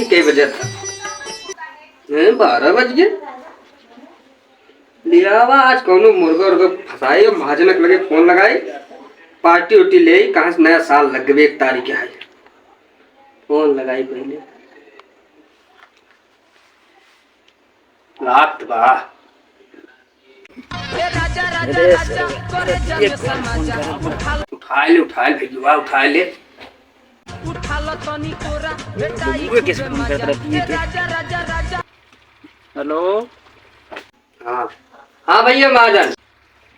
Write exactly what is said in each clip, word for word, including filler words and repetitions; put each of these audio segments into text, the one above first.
के बजे था? हैं, बारह बज गए। लियावा, आज कौनो मुर्गा उर्गा फंसाई, महाजनक लगे फोन लगाई, पार्टी उर्टी ले, कहाँ से नया साल लग गए, एक तारीख है। फोन लगाई पहले। लागत बा। अरे, उठा ले, उठा ले भैया, उठा ले। हेलो। हाँ, हाँ भैया महाजन।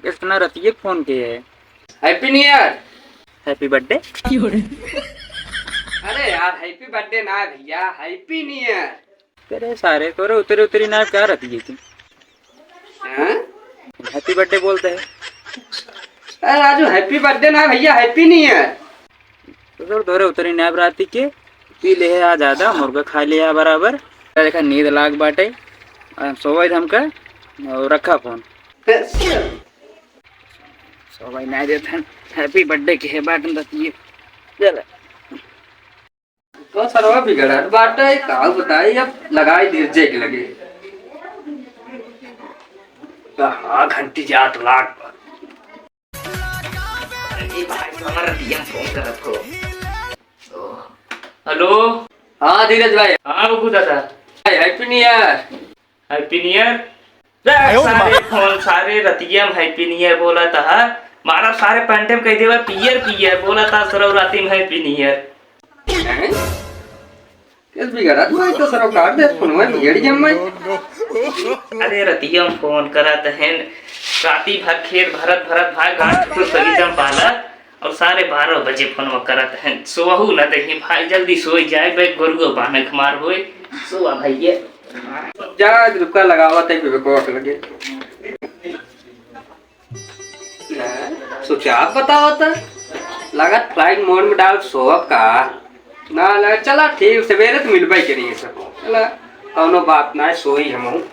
कितना रतिये फोन किए है? Happy New Year। Happy birthday। अरे यार, happy birthday ना है भैया, Happy New Year। तेरे सारे, तोरे उतरी उतरी ना क्या रहती है तू? हाँ? Happy birthday बोलते हैं। अरे राजू, happy birthday ना भैया, Happy New Year। तो तोरे उतरी ना रहती के, पी ले है आज ज्यादा, मुर्गा खा लिया बराबर। देखा नींद लाग बाटे, आ, सोवे दे हमका, और रखा फोन। सोवे ना देत हन, happy birthday के है बाटन दतिये। चल। तो सरवा बिगड़त बाटे, का बताई, अब लगाई धीरजे के लगे। कहाँ घंटी जात लाग बा। अरे भाई, हमारा D M फोन करत हो। हेलो। हाँ धीरज भाई। हाँ बब्बू दादा। Happy New Year। Happy New Year। देख सारे फोन, सारे रतिया में Happy New Year बोला था। मारा सारे पैंटे में कह देवा पियर पियर बोला था सरौ राती में Happy New Year। हैं? केस बिगड़ा तू, तो सरौ काट दे, फोन में बिगड़ गया मैं। अरे रतिया में फोन करत हैं, राती भर खेत भरत भरत भाई गांठ टूट बगीचा में पाला। और सारे बारह बजे फोनवा करत हैं, सोवहू न देही भाई, जल्दी सोई जाए, बे गोरुआ बांधे के मार होए। सोवा भैया। जा, रुका लगावत है, विवेकवा के लगे। ना, सोचा आप बतावत है। लागत flight mode में डाल सोवब का। ना, ना, चला ठीक, सवेरे तो मिलबे करी है सबको। चला, कौनो बात ना है, सोई हम हूँ।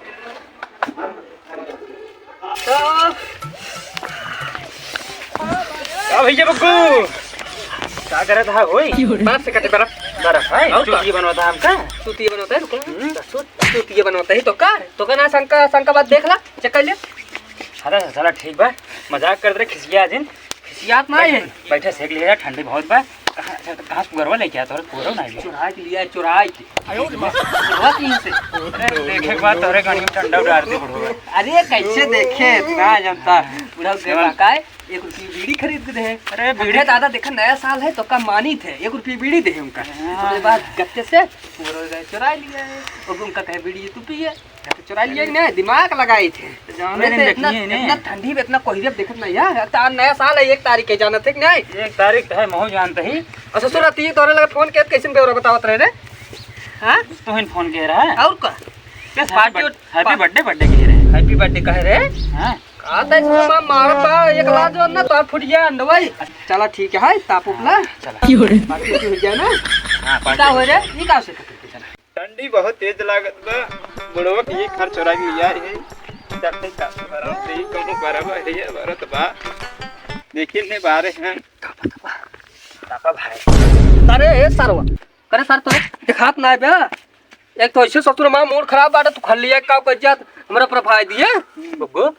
का भैया बग्गू? का करत हा ओई? बर्फ से कटे बर्फ। बर्फ है? और का? चूतिया बनवा था हमका? चूतिया बनवा था, रुको। हम्म। चू-, चूतिया बनवा था ही तो का? तो का ना शंका, शंका बात देख ला, check कर ले। अरे साला ठीक बा, मजाक करत रहे, खिसिया जिन। खिसियात ना है। बैठे सेक लिया, ठंडी बहुत बा। कहाँ, अच्छा, तो कहाँ से पुअरवा लेके आया? तोहरे पुअरवा ना आइल। चुराई के लिया, चुराई के। आयो रे माँ। पुअरवा कहीं से? अरे, देखे के बाद तोहरे गाड़ी में ठंडा उतार दे, बुढ़वा। अरे, कैसे देखे? इतना जनता। बुढ़ा के चल। का है? एक रुपये बीड़ी खरीद के दे। अरे, अब बीड़ी। हे दादा, देखा, नया साल है, तो का मानी थे? एक रुपये बीड़ी दे उनका। हाँ। ओकरे बाद गत्ते से पुअरवा गए, चुराई लिया है। अब उनका कहे, "बीड़ी तू पिए।" तो चुरा लिया कि नहीं? दिमाग लगाई थे। तो जाने अरे, दिन तो इतना, देखिए ने। इतना ठंडी में, इतना कोहरे में देखत नहीं है। तो आज नया साल है, एक तारीख के, जानत है कि नहीं? एक तारीख तो है, महू जानते ही। अच्छा, सुन, ती तोरे लगे फोन किया, कैसे बेवरा बतावत रहे रे? हाँ? तू ही फोन किया रहा। और का? कैसे party happy birth-, happy birthday, birthday के लिए रहे। Happy birthday कहे रे? हाँ। का तै सुन, मार बा, एक लात जो ना, तो फुट गया अंडवाई। चला, ठीक है, ताप उपला। चला। Party हो गया ना? हाँ, party का हो रे? ये का से? ठंडी बहुत तेज लागत बा। बुढ़वा के एक घर चोरा के लिया है। चलते का बराबर से ही कहूँ बराबर है, ये बरत बा। देखिए ने बारे हैं। का पता बा? का पा भाई? अरे, ए सरवा। करे सर, तोरे देखात ना बे। एक तो ऐसे ससुर माँ मूड खराब बाटे, तू खल्ली एक काव कर जात, हमरा पर भाई दिए। बब्बू,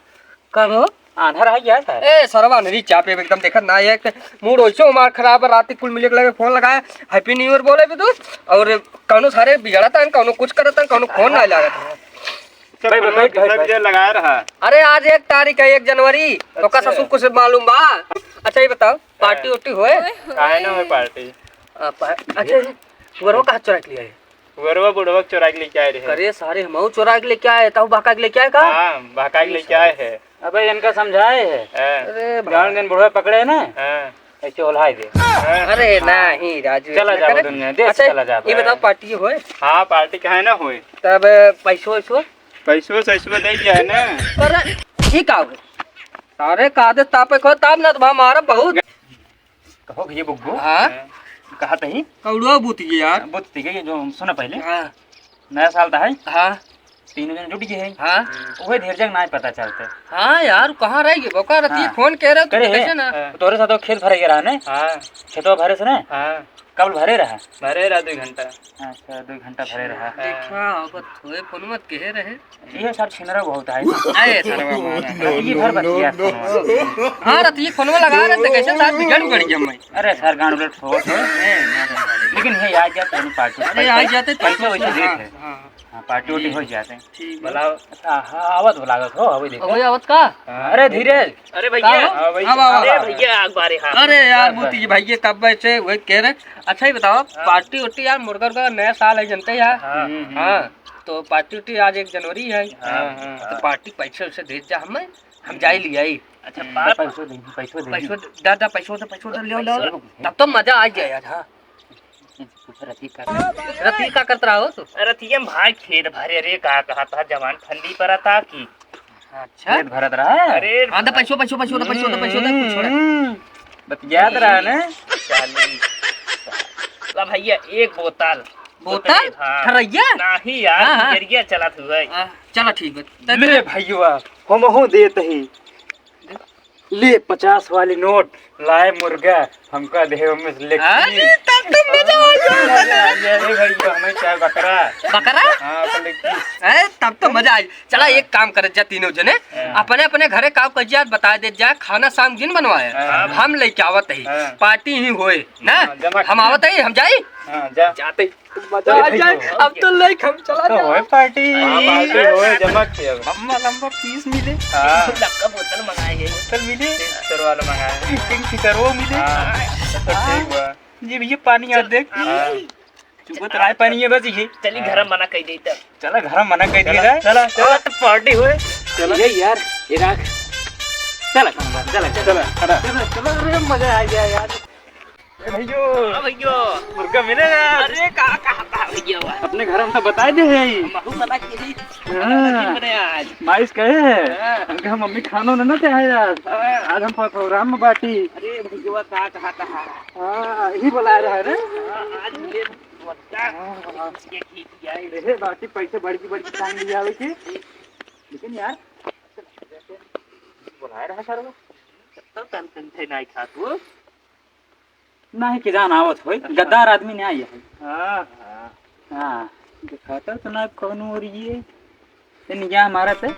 का हो? आन्हर है क्या है? ए, सरवा, नहीं, चापे एकदम देखत ना, एक मूड वैसे हमार खराब है, रात कुल मिले के लगे फोन लगाए, Happy New Year बोले भी तू, और कौनो सारे बिगड़त है, कौनो कुछ करत है, कौनो फोन ना लागत है। सब भाई, फोन भाई, के भाई, सब भाई। जे लगा रहा। अरे, आज एक तारीख है, एक जनवरी, तो का अच्छा। ससुर कुछ मालूम बा? अच्छा, ये बताओ, party हाँ। उर्टी होए? काहे ना होए party? आ, पा-, अच्छा, पुअरवा कहाँ चोरा के लिया है? पुअरवा बुढ़वा के चोरा के लेके आए रहे। अरे सारे, हमहू चोरा के लेके आए, तहू बहका के लेके आए का? हाँ, बहका के लेके आए है। अबे इनका समझाए है। हाँ। अरे भाई। जान दिन बुढ़वा पकड़े ना, हाँ। ऐसे ओल्हाई दे। हाँ। अरे हाँ। नहीं राजू, चला ऐसे जाओ करे। दुनिया, देश अच्छा, चला जाओ। ये बताओ, party होए? हाँ, party काहे ना होए? तब पैसो वैसो? पैसो सैसो दे दिया है ना। अरे, ठीक आओ। सारे का दे तापे खो, ताप ना तो हमारा बहुत। कहो भैया बुग्गू। हाँ? कहा तही? कौड़ुआ बूत गई यार। बूत गई, जो सुना पहले। हाँ। नया साल तो है। हाँ। तीनों जन जुट गए हैं। हाँ। वही धीरजक ना पता चलते। हाँ यार, कहाँ रह गए? बका रतिये हाँ। फोन कह रहे हो, करे तो है। कैसे ना? हाँ। तोरे साथ वो खेत भरे गए रहा ने? हाँ। खेतवा भरे से ने? हाँ। कब भरे रहा? भरे रहा दो घंटा। अच्छा, दो घंटा भरे रहा। हाँ। देखा, अब थोड़े फोन मत कहे रहे। ये सब छिनरा बहुत है। अरे, सरवा मारा। ये भर बतिया फोनवा। हाँ, रतिये फोनवा लगा रहे थे, कैसे साहब बिगड़ उगड़ गया मैं। अरे सर, गांड उलट फोड़ दो। लेकिन हे, आ जाते हैं पार्टी। अरे, आ जाते तो पैसे वैसे हाँ, देते। हाँ, हाँ। हाँ, पार्टी उर्टी हो जाते हैं। ठीक बा। बुलाओ। अच्छा, हाँ, आवत बुलावत हो, अबे देखो। अबे आवत का? हाँ, अरे धीरज। अरे भैया। का हो? हाँ, भाई। हाँ, बाबा। अरे भैया, एक बार, हाँ। अरे यार, हाँ, मोती जी भैया कब से वही कह रहे। अच्छा ही बताओ, हाँ। पार्टी उर्टी यार, मुर्गा उर्गा नया साल है, जनते यार। हाँ। हम्म, हम्म। हाँ, तो पार्टी उर्टी आज एक जनवरी है। हाँ, हाँ। तो पार्टी पैसे वैसे दे जा हमें, हम जाई लियाई। अच्छा, हम्म, पार्टी पैसो दे, पैसो दे। पैसो दे, दा, दा, पैसो दे, पैसो दे, ले, ले, ले। पैसो दे। तब तो मजा आ जाए यार, हाँ। कुछ रतिये का। रतिये का करत रहा हो तू? रतिये में भाई खेत भरे, अरे का कहा था, जवान ठंडी पड़ा था कि। अच्छा। खेत भरत रहा? अरे हाँ, तो पैसो, पैसो, पैसो, तो पैसो, तो पैसो, तो कुछ छोड़ा। हम्म, बतियात रहा ना? चालीस। ला भैया, एक बोतल। बोतल? हाँ। ठरैया? नहीं यार, हाँ, हाँ। बियरिया चलत हुआ है। हाँ, चला ठीक बा। ले भैया, हमहू देत ही। ले पचास वाली नोट, लाए मुर्गा, हमका देहे ओमे से लेग पीस। अरे, तब तो मजा आ जाए। मजा आ जाए, अरे भाई, हमें चाहे बकरा। बकरा? हाँ, अपन लेग पीस। ए, तब तो मजा आ जाए। चला, हाँ। एक काम करत जा तीनों जने, हाँ। अपने अपने घरे काव कर जा, बता देत जा, खाना शाम दिन बनवाए। हाँ। हम लेके आवत ही, हाँ। पार्टी ही होए, ना? हाँ, जमा हम किया। आवत ही, हम जाई? हाँ, जा। जाते ही। मजा आ जाए। अब तो लाइक हम चला तो जाओ। होए पार्टी। हाँ, पार्टी होए, जमा किया। लंबा लंबा पीस मिले। हाँ। लक्का बोतल मंगाए हैं। बोतल मिले। किंग फिशर वाला मंगाए हैं। किंग फिशर वो मिले। हाँ, तो ठीक हुआ। ये भैया पानी यार देख। हाँ। चुपो तो राय पानी है बस ये। चली घर में मना कह देता। चला घर में मना कह दिया जाए। चला, चला। हाँ, तो पार्टी हुए। चला। ये यार, ये राख। चला, चला, चला। चला, चला। चला, चला, अरे मजा आ गया यार। ए भैयो। हाँ भैयो। मुर्गा मिले यार। अरे का, का, का भैया हुआ? अपने घर में तो बताए दे है। हम मना की ही। हाँ। बने आज। माइस कहे है। हाँ। उनके हम मम्मी खानो ना, ना चाहे यार। हाँ। आज हम प्रोग्राम में बाटी। अरे भैया का कहा था? हाँ, यही बुलाए रहा है रे। हाँ, आज मिले। हाँ, हाँ। ये ठीक है। अरे बाटी पैसे बड़की बड़की टांग ले आवे के। लेकिन यार, बुलाए रहा सर वो। तब तन तन थे नहीं खात वो। नाही, कि जान आवत होई, गद्दार आदमी नाही है। हाँ, हाँ। हाँ, दिखाता तो ना कौनो और ये, ये निगाह मारा थे। घर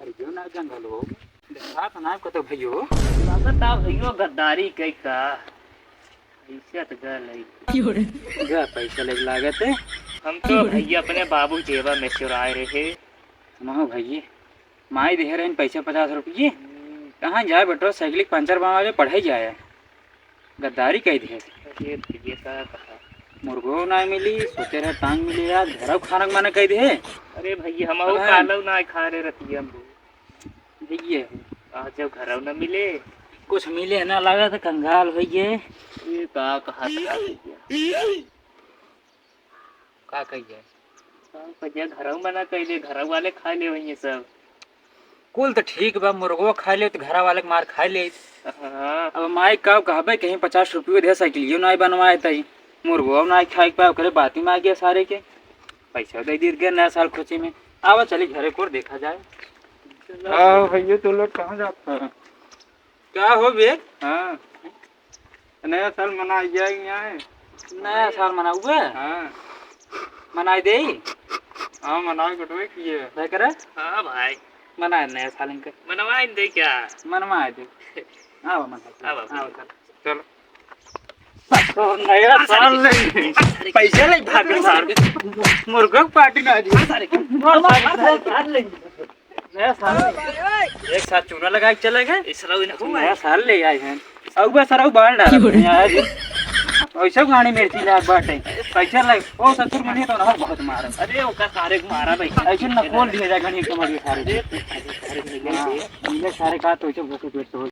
जो ना जंगल हो, दिखाता ना कतो भैयो। लागत आ भैयो गद्दारी कई का। इज्जत गल है। क्यों रे? गा पैसा लग लागत है। हम तो भैया अपने बाबू जेबा में चुराए रहे। सुनाओ भैया, माई देहे रहन पैसा पचास रुपये। हम्म। कहाँ जाए बेटो, साइकिल के पंचर बनवा ले, पढ़ाई जाए। गद्दारी कह दे। अरे भैया का कहा? मुर्गो ना मिली, सोचे रहे टांग मिली यार, घरव खाना के मना कह दे। अरे भैया, हम हाँ। कालव ना खा रहे रतिया में। भैया। आज जब घरव ना मिले। कुछ मिले ना, लगा तो कंगाल हो गए। ये का कहा था भैया? का कही जाए? का कही जाए, घरऊ मना कइले, घरऊ वाले खा ले वही सब। कुल तो ठीक बा, मुर्गो खा ले तो घरा वाले के मार खा ले। हाँ। अब माई का कहबे, कहीं पचास रुपयो दे, साइकिलियो नाई बनवाए तई, मुर्गो नाई खाए के पाए, ओकरे बाती में आ गया सारे के। पैसा दे दिए गए नया साल खुशी में। आवा चली घरे को देखा जाए। चलो। आओ भैया, तू लोग कहाँ जाता है? का हो बे? हाँ। नया साल मनाई जाए यहाँ है। नया साल मनाउबे? हाँ। मनाई देई? हाँ, मनाई बटवे किए। भाई करे? हाँ भाई। मनाए नया साल इनके। मनवाई दे क्या? मनवाए दे। आओ, मनाए दे। आओ, आओ। आओ, चल। चलो। और नया साल ले। पैसे ले भाग सारे। मुर्गा पार्टी ना जी। सारे। नया साल। एक साथ चूना लगा के चले गए। इसराऊ इनको नया साल ले आए हैं। अउआ सरऊ बाल डाल रहे हैं आज। ऐसे गाड़ी मिर्ची लाग बाटे। कैसे लग? ओ ससुर मनिए तो ना बहुत मार। अरे ओका सारे को मारा भाई। ऐसे न खोल दिया जाए गणित के मरिए सारे। अरे सारे को ले हाँ, गए। ये सारे का तो ऐसे भूखे पेट से हो।